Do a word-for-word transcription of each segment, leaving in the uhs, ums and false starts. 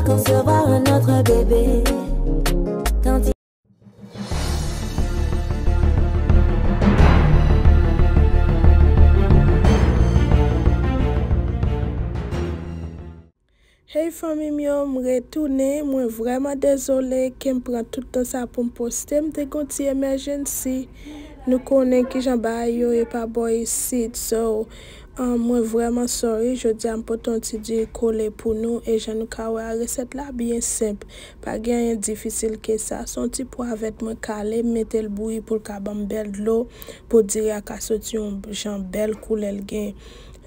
Concevoir un autre bébé. Quand il Hey fanmi m yo, m retounen. Mwen vrèman dezole ke m pran tout tan sa pou m poste. M te gon ti emergency. Nou konnen kijan bagay yo ye pa bò isit. So, um, mwen vrèman sorry. Jodi a m pote yon ti diri kole pou nou. E jan nou ka wè a, resèt la byen senp. Pa gen anyen difisil ke sa. Se yon ti pwa vèt mwen kale, m mete l bouyi pou l ka ban m bèl dlo. Pou diri a ka soti yon jan bèl koulè. L gen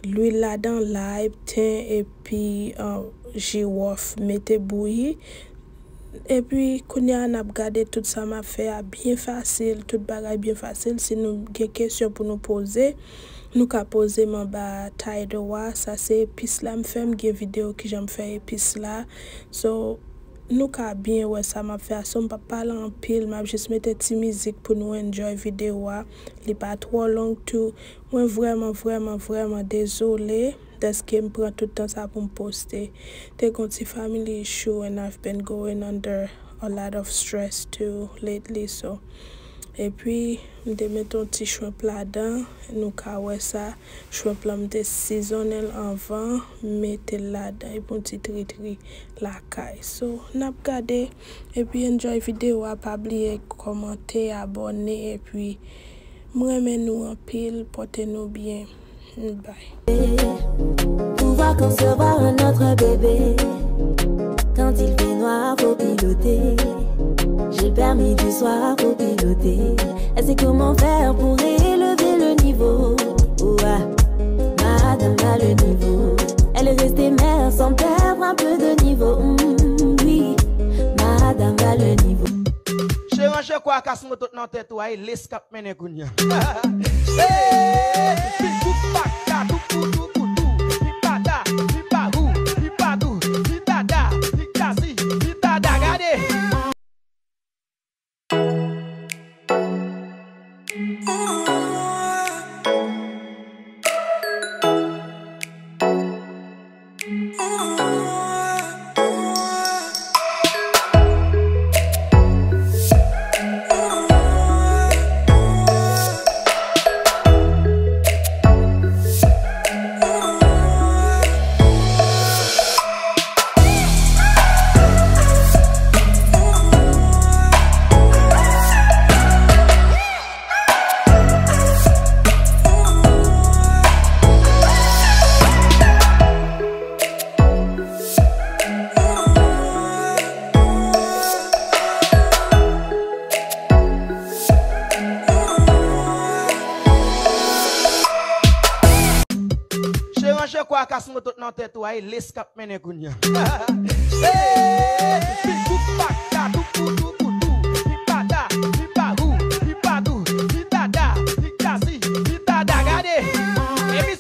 lwil ladan, lay, ten, epi, uh, jiwòf, mete bouyi. Epi, kounye a, n ap gade tout sa m ap fè a byen fasil, tout bagay byen fasil. Si nou gen kesyon pou nou poze, nou ka poze m anba title a. Sa se epis la m fè, m gen videyo kijan m fè epis la. So, nou ka byen wè sa m ap fè a. So, m p ap pale anpil, m ap jis mete ti mizik pou nou enjoy videyo a. Li pa twò long tou. Mwen vrèman, vrèman, vrèman dezole dèske m pran tout tan sa pou m poste. Te gon ti family issue and I've been going under a lot of stress too lately, so. Epi, m te mete yon ti shrimp ladan, nou ka wè sa. Shrimp lan, m te sizonnen l anvan, m mete l ladan, epi yon ti tritri lakay. So, n ap gade, epi enjoy videyo a, pa bliye kòmante, abòne, epi m renmen nou anpil, pote nou byen. Bye. Pouvoir concevoir un autre bébé. Quand il fait noir, faut piloter. J'ai le permis du soir, faut piloter. Elle sait comment faire pour élever le niveau. Ouah, madame a le niveau. Elle est restée mère sans perdre un peu de niveau. Hmm, oui, madame a le niveau. Cheri, ranje kwa a, kas moto nan tèt ou a, e lès k ap mennen kounye a. Hey! Bigou paka, tou, tou, tou, tou, tou. Pipada, pibabou, pibadou, pidada, pikazi, pidada, gade. Cheri, ranje kwa a, kas moto nan tèt ou a, e lès k ap mennen kounye a. Hey! Bigou paka, tou, tou, tou, tou, tou. Pipada, pibabou, pibadou, pidada, pikazi, pidada, gade. Epi